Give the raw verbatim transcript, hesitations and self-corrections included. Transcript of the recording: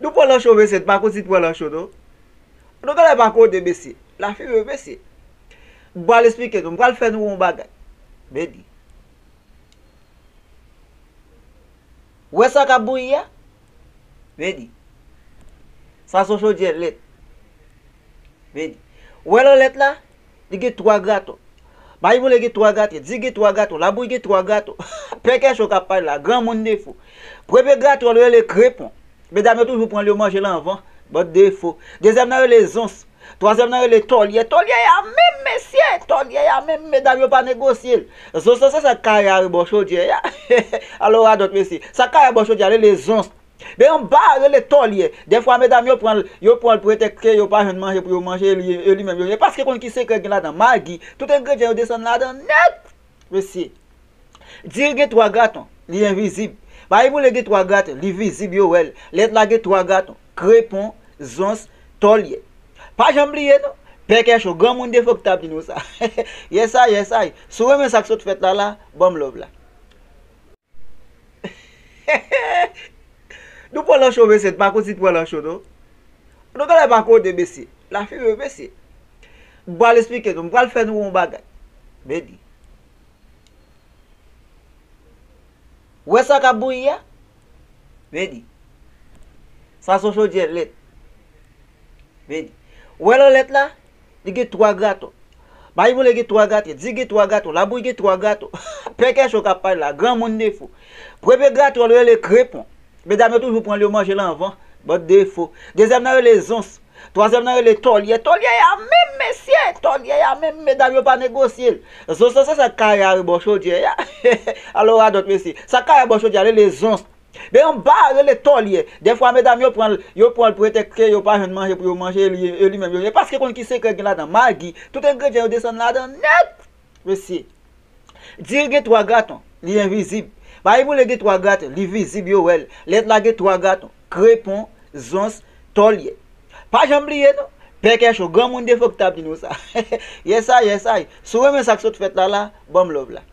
Nou pran lancho, mesye, n pa konn si n pran lancho, non. Nou genlè pa konnen, mesye. Lafimen, mesye. M pral esplike nou, m pral fè nou yon bagay. Medi. Ou wè sa k ap bouyi a? Medi. Sa se yon chodyè lèt. Medi. Ou wè lò lèt la? Li gen twa graton. Mayi moule gen twa graton, di gen twa graton, labouyi gen twa graton. Pè Kèchon k ap pale la, granmoun defo. Premye graton an, yo rele krepon. Medam yo toujou pran l, yo manje l anvan. Bann defo. Dezyèm nan rele zons. Twazyèm nan rele tòlyè. Tòlyè a menm, mesye! Tòlyè a menm, medam yo pa negosye l. Zons lan, se sa k kare a bò chodyè a. Alò, radòt, mesye. Sa k kare a bò chodyè a, rele zons. Men anba a rele tòlyè. Dèfwa, medam yo pran l, yo pran l pretèks ke yo pa jwenn manje pou yo manje, e li, e li menm yo. E paske konn ki sekrè gen ladan, magi, tout engredyan yo desann ladan nèt. Mesye. Diri gen twa graton, li envizib. Mayi moule gen twa graton, li vizib, yo wè l. Lèt la gen twa graton, krepon, zons, tòlyè. Pa janm bliye, non. Pè Kèchon, granmoun defo ki t ap di nou sa. Yes I, yes I. Si w renmen sa k sot fèt la la, ban m love la. Nou pran lancho, mesye, n pa konn si n pran lancho, non. Nou genlè pa konnen, mesye. Lafimen, mesye. M pral esplike nou, m pral fè nou yon bagay. Medi. Ou wè sa k ap bouyi a? Medi. Sa se yon chodyè lèt. Medi. Ou wè lò lèt la? Li gen twa graton. Mayi moule gen twa graton, di gen twa graton, labouyi gen twa graton. Pè Kèchon k ap pale la, granmoun defo. Premye graton an, yo rele krepon. Medam yo toujou pran l, yo manje l anvan. Bann defo. Dezyèm nan rele zons. Twazyèm nan rele tòlyè. Tòlyè a menm, mesye! Tòlyè a menm, medam yo pa negosye l. Zons lan, se sa k kare a bò chodyè a. Alò, radòt, mesye. Sa k kare a bò chodyè a, rele zons. Men anba a rele tòlyè. Dèfwa, medam yo pran l, yo pran l pretèks ke yo pa jwenn manje pou yo manje, e li, e li menm yo. E paske konn ki sekrè gen ladan, magi, tout engredyan yo desann ladan nèt. Mesye. Diri gen twa graton, li envizib. Mayi moule gen twa graton, li vizib, yo wè l. Lèt la gen twa graton, krepon, zons, tòlyè. Pa janm bliye, non. Pè Kèchon, granmoun defo ki t ap di nou sa. Yes I, yes I. Si w renmen sa k sot fèt la la, ban m love la.